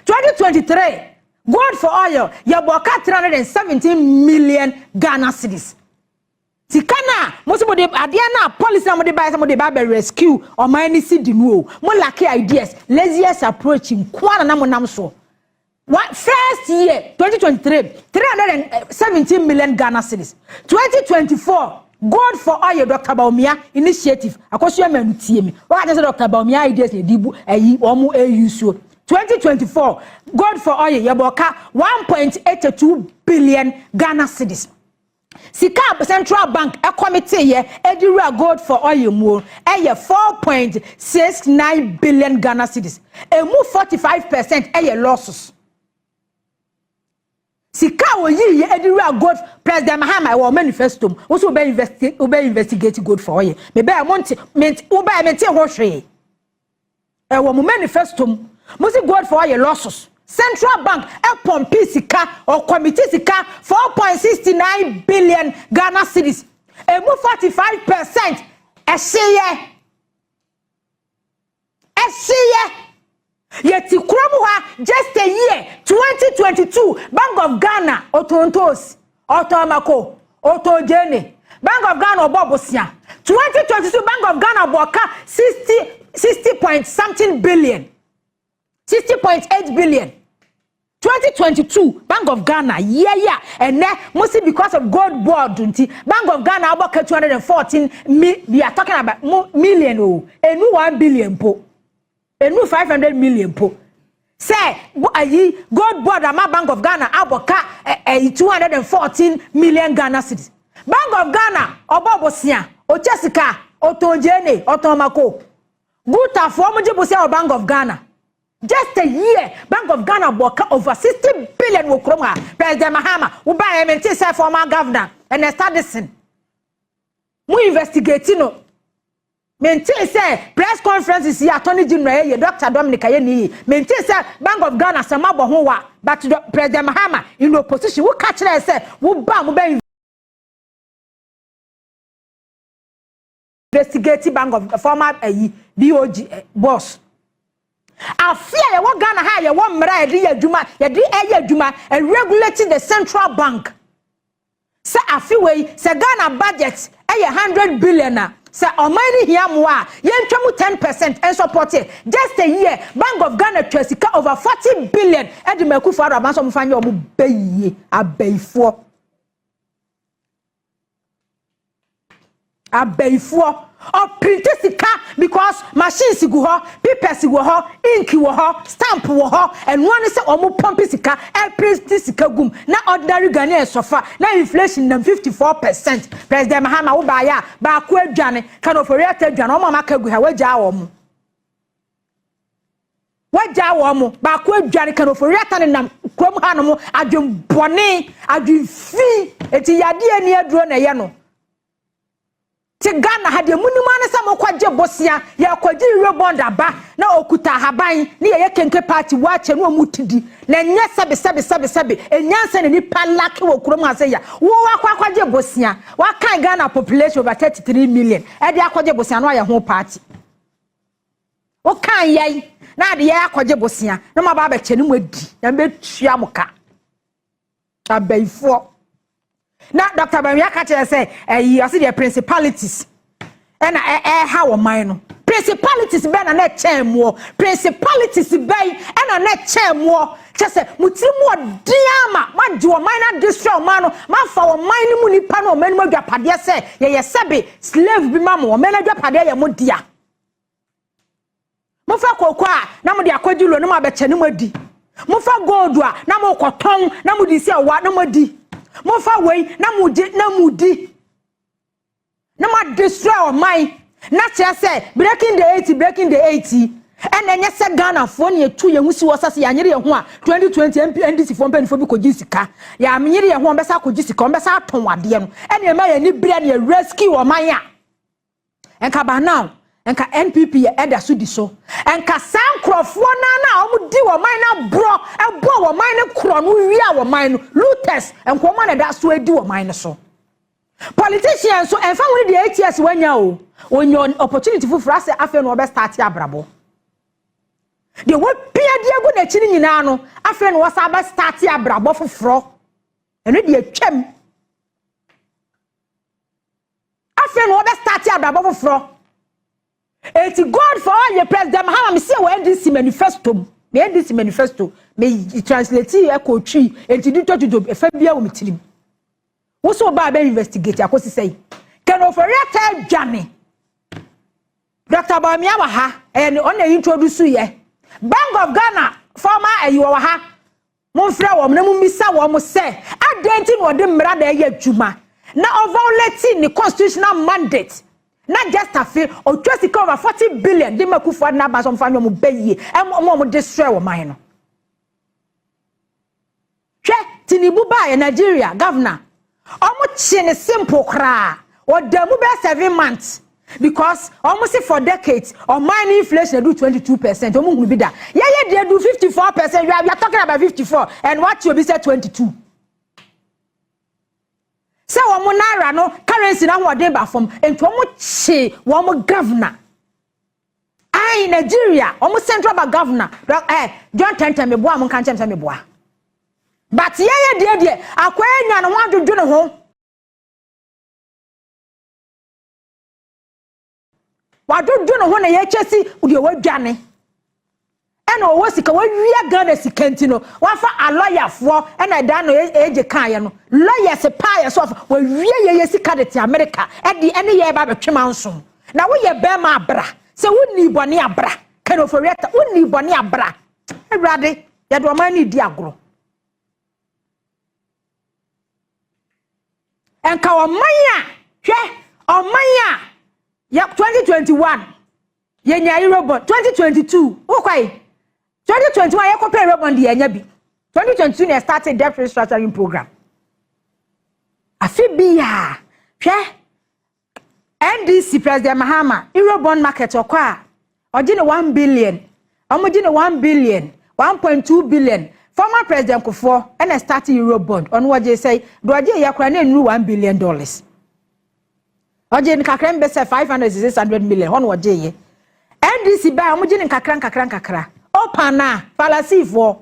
2023 gold for oil, yɛ bɔ ɔka 317 million Ghana cedis. Sika na mo sɛ mo de adeɛ na policy na mo de ba sɛ mo de ba bɛ rescue ɔman ni si di nu o, mo lack ideas, laziest approach nkoa na na mo nam so. One first year, 2023, 317 million Ghana cedis. 2024 gold for oil, Dr Bawumia initiative, Akosua Manu tie mi, wɔn a kyerɛ sɛ Dr Bawumia ideas na edi bu ɛyi wɔn ɛyi suo. 2024 gold for oil, yɛ bɔ ka 1.82 billion Ghana cedis. Sika central bank ɛcommit yɛ ɛde wura gold for oil mu ɛyɛ 4.69 billion Ghana cedis. Emu 45% ɛyɛ losses. Sika a woyi yɛ ɛde wura gold, President Mahama, ɛwɔ manifesto mu woso wobɛ investigate, wobɛ investigate gold for oil. Mebɛɛ mo nte mente, wobɛɛ mente ho hwee. Ɛwɔ mo manifesto mu, mo si gold for oil losses, central bank ɛpump sika, ɔcommit sika 4.69 billion Ghana cedis. Emu 45% ɛhyeyɛ ɛhyeyɛ. Yɛte kurom hɔ, just a year, 2022, Bank of Ghana ɔtɔn toos, ɔtɔn mako, ɔtɔn gyeene. Bank of Ghana ɔbɔ bosia. 2022 Bank of Ghana bɔ ka 60 point something billion, 60.8 billion. 2022 Bank of Ghana yɛyɛ a ɛnɛ mo si because of Gold Board nti Bank of Ghana abɔ ka 214 mi. We are talking about mo million o, enu 1 billion po, enu 500 million po, sɛ ayi Gold Board ama Bank of Ghana abɔ ka ɛyi 214 million Ghana cedis. Bank of Ghana ɔbɔ bosia, ɔkyɛ sika, ɔtɔn gyeene, ɔtɔn mako, gutafoɔ mo gye bosia wɔ Bank of Ghana. Just a year, Bank of Ghana bɔ ka over 60 billion wɔ kurom ha. President Mahama woba yɛ mente sɛ former governor Ernest Addison mo investigate no, mente sɛ press conferences yi Attorney General yɛ, Dr Dominic ayɛ ne yie, mente sɛ Bank of Ghana sɛ mabɔ ho wa. But President Mahama in opposition, wo ka kyerɛ sɛ wo ba mo bɛ investigate Bank of former ayi BOG boss. Afi a yɛwɔ Ghana ha, yɛwɔ mmara a yɛde yɛ adwuma, yɛde ɛyɛ adwuma, regulating the central bank, sɛ afi wei sɛ Ghana budget ɛyɛ 100 billion a, sɛ ɔman no hia mmoa a, yɛntwa mu 10% nsupport. Just a year, Bank of Ghana twa sika over 40 billion ɛde ma Akufo Addo abanso ɔmo fa nyɛ ɔmo bɛyie. Abɛyifoɔ, abayifoɔ, ɔprinte sika because machines gu hɔ, papers wɔ hɔ, ink wɔ hɔ, stamp wɔ hɔ. Ɛnoa ne sɛ ɔmo pump sika, ɛprinte sika gum na ordinary Ghanaian sɔfa na inflation nam 54%. President Mahama, wo baayɛ a baako adwane, Ken Ofori-Atta adwane, ɔmo a maka gu ha, wagyaa wɔn, wagyaa wɔn mo. Baako adwane, Ken Ofori-Atta ne nam kurom ha nom, adwembɔne, adwemfi, eti yadeɛ ni aduro na ɛyɛ no te Ghana ha deɛ. Munim ane sɛ mokɔgye bosea, yɛkɔgye Eurobond aba na okuta ahaban ne yɛyɛ kenke party wakyɛ ne ɔmu tidi na ɛnyɛ sɛbe sɛbe sɛbe sɛbe. Ɛnyansa na nipa lake wɔ kurom ha sɛ ya wo wakɔ akɔgye bosea, wakan Ghana population over 33 million ɛde akɔgye bosea no ayɛ ho party. Wokan yɛn na ade yɛn akɔgye bosea na mo aba abɛkyɛ ne mo adi na mbɛtua mo ka. Abayifoɔ. Na Dr Bawumia ka kyerɛ sɛ ɛyi ɔsi deɛ principalities ɛna ɛha wɔ man no. Principalities bɛn na na ɛkyɛn moɔ? Principalities bɛn ɛna na ɛkyɛn moɔ? Kyɛ sɛ mo tiri mu ɔden ama moagye ɔman no, adesua ɔman no, moafa ɔman no mu nipa no, ɔman no mu adwapadeɛ sɛ yɛyɛ sɛbe slave bi ma mo. Ɔman no adwapadeɛ yɛ mo dea. Mofa koko a na mode akɔgye lo na mo abɛkyɛ ne mo adi. Mofa gold a na mokɔtɔn na mode si ɛwa na mo adi. Mofa wei na mo gye na mo di na mo destroy ɔman. Na kyerɛ sɛ breaking the eight, breaking the eight, ɛna ɛnyɛ sɛ Ghanafoɔ ne yɛtu yɛn ho si wɔ sase yɛanyere yɛn ho a 2020 MP NDC foɔ mpanimfoɔ bi kɔgye sika, yɛanyere yɛn ho, wɔn bɛsa akɔgye sika, wɔn bɛsa atɔn adeɛ no, ɛna ɛma yɛn ani bere ne yɛ rescue ɔman a nka ba now nka NPP yɛ ɛda so di so. Nka saa nkurɔfoɔ naa na a wɔn di wɔn man no aborɔ, ɛbɔ wɔn man no korɔ no, wia wɔn man no, looters nkurɔfoɔ na ɛda so adi wɔn man no so. Politician nso ɛnfa wɔn deɛ 8 years wanya o, onya opportunity foforɔ asɛ afei na wɔbɛ start abrabɔ deɛ wɔpia di agu n'akyi no nyinaa no, afei na wɔsa abɛ start abrabɔ foforɔ. Ɛno deɛ twam, afei na wɔbɛ start abrabɔ foforɔ. Eti God for all your President Mahama, mi si wɔ NDC manifesto mu, mi NDC manifesto mi translate ɛkɔ Twi, eti di tɔtuto efa bia wɔ mi tirim. Woso ba abɛ investigate akosi sɛyi Ken Ofori-Atta adwane. Dr Bawumia wɔ ha, ɛyɛ ne ɔna introduce yɛ Bank of Ghana former ɛyi wɔ ha. Momfrɛ wɔn na mommisa wɔn sɛ adɛn nti na ɔde mmara na ɛyɛ adwuma na ɔviolate ne constitutional mandate na just afe ɔtwa sika over 40 billion de ma Akufo Addo n'aba so ɔmfa nyɛ ɔmo bɛyie, ɛmo ɔmo ɔmo destroy wɔ man no. Hwɛ, Tinubu baayɛ Nigeria governor, ɔmo kye ne simple koraa, ɔda mu bɛyɛ 7 months because ɔmo si for decades ɔman ne inflation edu 22%, ɔmo hunu bi da. Yɛyɛ deɛ du 54%. We are talking about 54 and what obi sɛ 22, sɛ wɔn naira no currency n'ahoɔden ba fam, nti wɔn kye wɔn governor ayi Nigeria, wɔn central bank governor John Tenten. Meboa mo nka nkyɛn sɛ meboa, but yɛyɛ deɛ akɔyɛ nya ne ho adwodwo ne ho, wadwodwo ne ho na yɛkyɛ si deɛ wadwane. Ɛna ɔwɔ sika, wawia Ghana sika nti no, wafa alɔyafoɔ ɛna ɛda no egye kaayɛ no. Lawyers paa yɛ so afa, wawia yɛyɛ sika de te America, ɛde ɛne yɛ ba bɛtwe ma nso. Na woyɛ bɛrima abra, sɛ wonni bɔne abra, Ken Ofori-Atta, wonni bɔne abra. Awurade, yɛde ɔman no di agorɔ. Nka ɔman a, hwɛ, ɔman a, yɛ 2021, yɛnya Eurobond, 2022, wokwae, 2021 yɛkɔpɛ Eurobond yɛnya bi. 2022 na started debt restructuring program. Afe bi a, hwɛ, NDC President Mahama, Eurobond market ɔkɔ a, ɔgye ne 1 billion, ɔmo gye ne 1 billion, 1.2 billion. Former President Kufuor ɛna start Eurobond, ɔno wɔgye sɛ, deɛ ɔgye yɛ koraa na nnuru $1 billion. Ɔgye ne kakra mbɛ sɛ 500 600 million, hɔ na ɔgye yɛ. NDC baa, ɔmo gye ne nkakra nkakra nkakra. Open na falasifoɔ,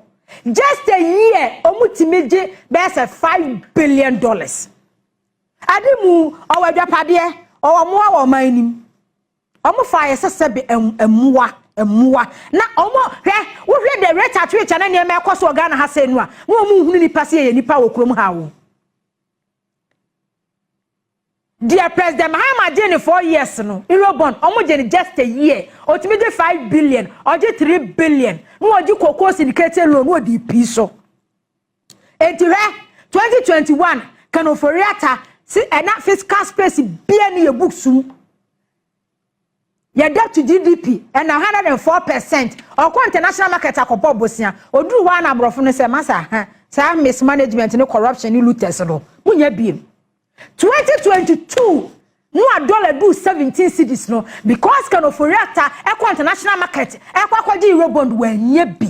just a year, ɔmo tumi gye bɛyɛ sɛ $5 billion. Ade mu ɔwɔ adwapadeɛ, ɔwɔ mmoa wɔ ɔman nim. Ɔmo fa ayɛ sɛ sɛbi mmoa mmoa na ɔmo hwɛ, wohwɛ the rate at which ana nneɛma ɛkɔ so wɔ Ghana ha sɛ nu a, na ɔmo nhunu nipa sɛ yɛyɛ nipa wɔ kurom ha o. Deɛ President Mahama gye ne 4 years no, Eurobond ɔmo gye ne just a year, otumi gye 5 billion, ɔgye 3 billion, na wɔgye cocoa syndicated loan na wɔde pii so. Eti hwɛ, 2021, Ken Ofori-Atta si ɛna fiscal space bia ne yɛ books mu. Yɛ debt to GDP ɛna 104%. Ɔkɔ international market akɔbɔ bosia, oduru hɔ a na aborɔfo no sɛ masa ha saa mismanagement ne corruption ne looters no munya biem. 2022 no a dollar do 17 cedis no, because Ken Ofori-Atta ɛkɔ international market ɛkɔ akɔgye Eurobond, wɔanya bi,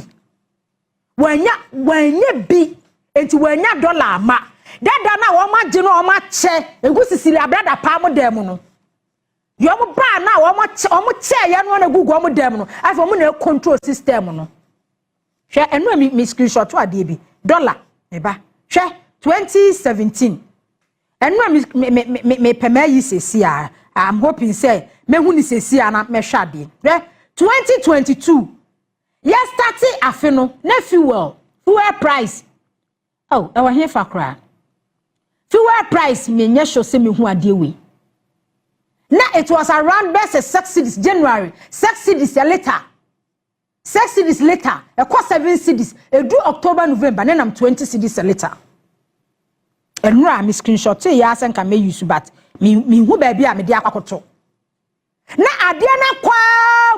wɔanya bi, nti wɔanya dollar ama dada na wɔn agye no, wɔn akyɛ egu sisiri abrada paa mo dan mu no, deɛ wɔn baa na wɔn kyɛ, wɔn kyɛ yɛ no na egu wɔn dan mu no, afei wɔn na control system no. Hwɛ, ɛno a mi screenshot adeɛ bi, dollar meba, hwɛ, 2017, ɛno a mi mi mi mi pɛ mɛ ayi sesi a, I'm hoping sɛ mehu ni sesi a na mɛhwɛ adeɛ. Hwɛ, 2022 yɛ start afe no na fuel price, oh, ɛwɔ he fa koraa? Fuel price, mi nyɛ sure sɛ mi hu adeɛ wei na it was around bɛsɛ 6 cedis January, 6 cedis a litre, 6 cedis litre, ɛkɔ 7 cedis, edu October, November ne nam 20 cedis a litre. Ɛnura mi screenshot yɛ asɛ nka mɛ use, but mi mi hu baabi a mi de akɔkoto na adeɛ no akɔ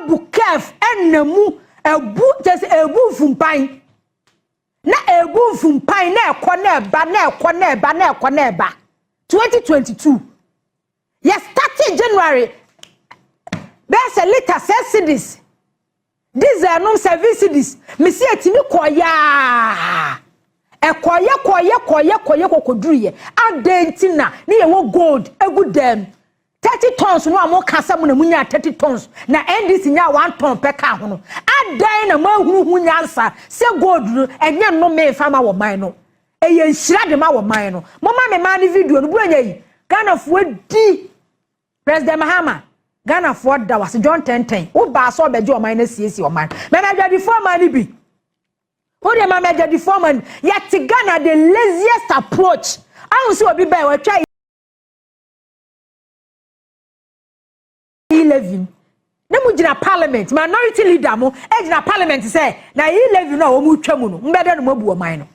bu curve ɛna mu ebu kyerɛ sɛ ebu nfumpan na ebu nfumpan na ɛkɔ na ɛba na ɛkɔ na ɛba na ɛkɔ na ɛba. 2022 yɛ starting January, bɛyɛ sɛ litre 6 cedis, diesel nom 7 cedis. Mesi etimi kɔ yaa, ɛkɔyɛ kɔyɛ kɔyɛ kɔyɛ kɔkɔduru yɛ adan ti na ne yɛ wɔ gold egu dɛm 30 tons no a mo kasa mo na mo nya 30 tons na NDC nya 1 ton pɛ ka ho no, adan na mo ahunuhu nyansa sɛ gold no ɛnyɛ nnome nfa ma wɔ man no, ɛyɛ nhyira de ma wɔ man no. Mo ma me maa ne video no buro nya yi, Ghanafoɔ di President Mahama, Ghanafoɔ da wase. John Tenten wo baa sɛ ɔbɛgye ɔman no asiesie ɔman mɛmɛ adwadifoɔ ɔman no bi wode ma mɛadwadifoɔ ɔman no. Yɛte Ghana, the laziest approach ahu sɛ obi bɛɛ wɔatwa e-levy ne mu gyina parliament, minority leader mo gyina parliament sɛ na e-levy no a wɔn twa mu no mbɛdɛ no mo abu ɔman no.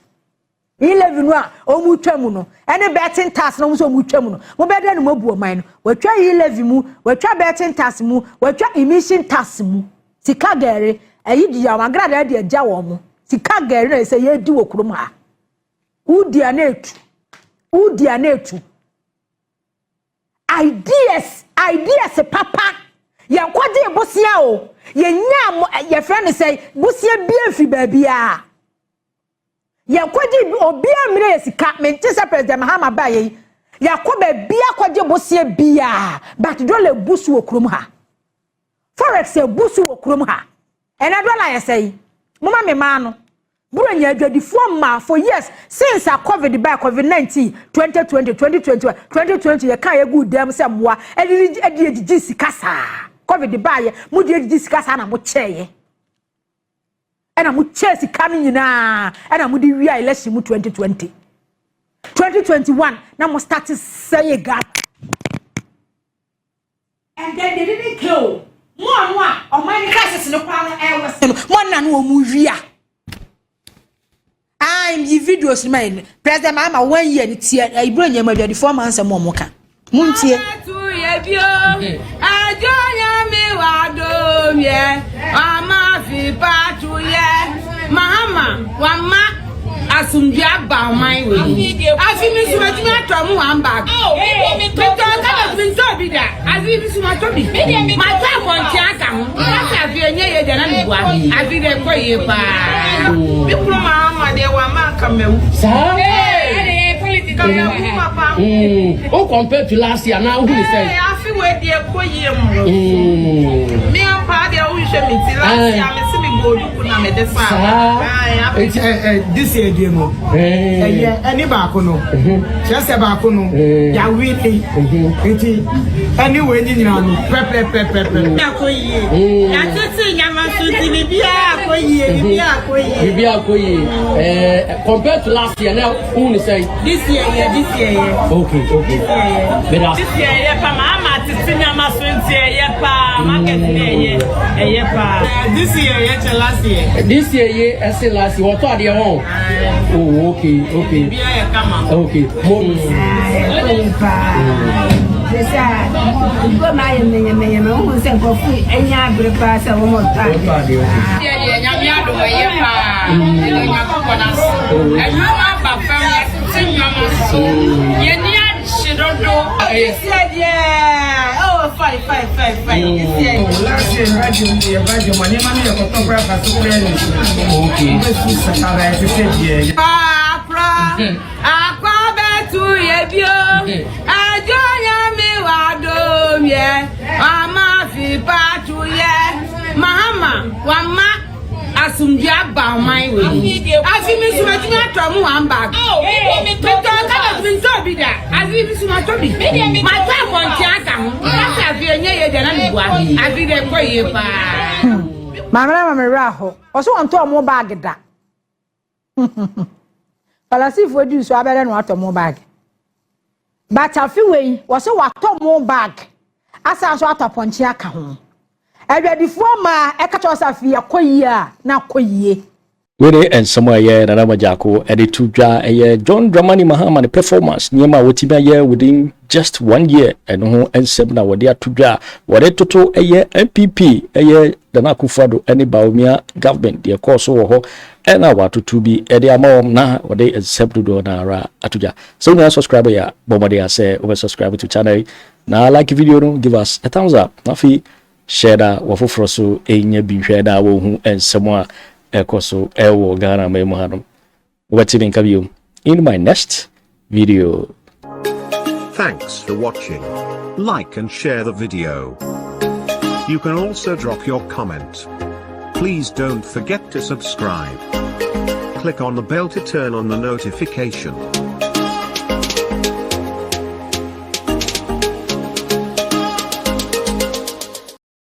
E-levy no a wɔn twa mu no ɛne betting tax na wɔn nso wɔn twa mu no, mo bɛdɛ no mo abu ɔman no. Wɔatwa e-levy mu, wɔatwa betting tax mu, wɔatwa emission tax mu. Sika gɛre ɛyi di wɔn agradaa de agya wɔn mo sika gɛre na ɛsɛ yɛdi wɔ kurom ha. Wudi a na etu, wudi a na etu. Ideas papa, yɛn kɔgye bosia o, yɛn nya mo, yɛfrɛ no sɛ bosia bie firi baabi a yɛn kɔgye obiara mmerɛ yɛ sika. Mente sɛ President Mahama ba yɛ yi, yɛakɔ baabi akɔgye bosia bia, but dollar ebu so wɔ kurom ha, forex ebu so wɔ kurom ha. Ɛnɛ dollar yɛ sɛ yi, moma me maa no buro nya adwadifoɔ mmaa for years since a COVID ba, COVID-19, 2020, 2021, 2020, yɛ kaa yɛ gu dɛm sɛ mmoa ɛde ɛde edidi sika saa. COVID ba yɛ mo de edidi sika saa na mo kyɛɛ yɛ. Ɛna mo kyɛ sika no nyinaa, ɛna mo de wia election mu 2020, 2021, na mo start sɛye Ghana. And then they didn't kill mo a mo a ɔman ne crisis no koraa no ɛwɔ se no mo ana no wɔn wia. I'm yi videos ma yi. President Mahama one year ni tie ibro nyɛ adwadifoɔ ma nsɛm wɔn ka mo ntie. Ẹjọ́ yẹn mi wà dómiẹ, wà má fi pàtó yẹ. Mahama wà má asomdwe aba ɔman wei. Afi mi nso matumi atɔ mu one bag. Metɔ cabbage, mi ntɔ bi da. Afi mi nso matɔ bi. Matɔ abɔnten aka ho. Kasa afi enye yie deɛ na mi bua. Afi de kɔ yie paa. Mi kuro Mahama deɛ, wa ma nka mɛwu. Saa. Ka mɛwu papa. O compare to last year na wohu ne sɛ? Afi wei deɛ, kɔ yie mu. Mi ampa deɛ, wohwehwɛ mi ti last year, mi si mi bɔ oduku na mi de sa. Saa. Eti ɛ ɛ this year deɛ no, ɛyɛ ɛne baako no kyerɛ sɛ baako no yawe ne nti ɛne wei ni nyinaa no pɛpɛpɛpɛpɛ. Akɔ yie. Yàtúntì nyama so ti bibiara akɔ yie, bibiara akɔ yie. Biribi akɔ yie compare to last year na wohu ne sɛ? This year yɛ, this year yɛ. Okay, meda. This year yɛ pa. Mahama tete nyama so nti ɛyɛ paa, market ne ɛyɛ, ɛyɛ paa. This year yɛ kyɛ last year. This year ye ɛsɛ last year wɔtɔ adeɛ wɔn. Oh, okay. Bibiara yɛ kama. Okay, mo. Paa sɛ kurom ayɛ menyamenyame, wohu sɛ nkurɔfo anya abere paa sɛ wɔmɔtɔ wɔtɔ adeɛ. Adeɛ, okay. Deɛ deɛ, Nyame adom, ɛyɛ paa. Ɛdɔ Nyankopɔn ase. Ɛnwom aba fam, yɛtete nnwom so. Yɛni agye dodo. This year deɛ, oh, fine, fine, fine, fine. This year. Last year radio yɛ ba jɔ ma nneɛma no yɛ kɔtɔ kora fa so kora ne wobɛsu sakara ɛte sɛ deɛ. Akora akɔ bɛtu yɛ bio. Ɛjọ́ yẹn mi wà dómiẹ, wà má fi pàtó yẹ. Mahama wà má asomdwe aba ɔman wei. Afi mi nso matumi atɔ mu one bag. Metɔ cabbage, mi ntɔ bi da. Afi mi nso matɔ bi. Matɔ abɔnten aka ho. Kasa afi enye yie deɛ na mi bua. Afi de kɔ yie paa. Maame na maame werɛ ahɔ ɔso wɔn tɔ ɔmo bag da. Falasifoɔ di so abɛrɛ na watɔ mo bag, but afi wei wɔsɛ watɔ mo bag asan so atɔ apɔnkye aka ho. Adwadifoɔ maa ɛka kyerɛ sɛ afi akɔ yie a na akɔ yie. Wei ne nsɛm a ɛyɛ Nana Magyako ɛde to dwa, ɛyɛ John Dramani Mahama ne performance, nneɛma a wɔtumi ayɛ within just one year, ɛno ho nsɛm na wɔde ato dwa a wɔde toto ɛyɛ NPP, ɛyɛ Nana Akufo-Addo ɛne Bawumia government deɛ ɛkɔɔ so wɔ hɔ, ɛna watoto bi ɛde ama wɔn na wɔde nsɛm dodoɔ no ara ato dwa. Sɛ wonyaa subscribe yɛ a, bɔ mmɔden a sɛ wobɛ subscribe to channel yi na like video no, give us a thumbs up, na afei share da wɔ foforɔ so ɛnya bi nhwɛ na wɔhu nsɛm a ɛkɔ so ɛwɔ Ghana man mu hanom. Wobɛte me nka bio in my next video. Thanks for watching. Like and share the video. You can also drop your comment. Please don't forget to subscribe. Click on the bell to turn on the notification.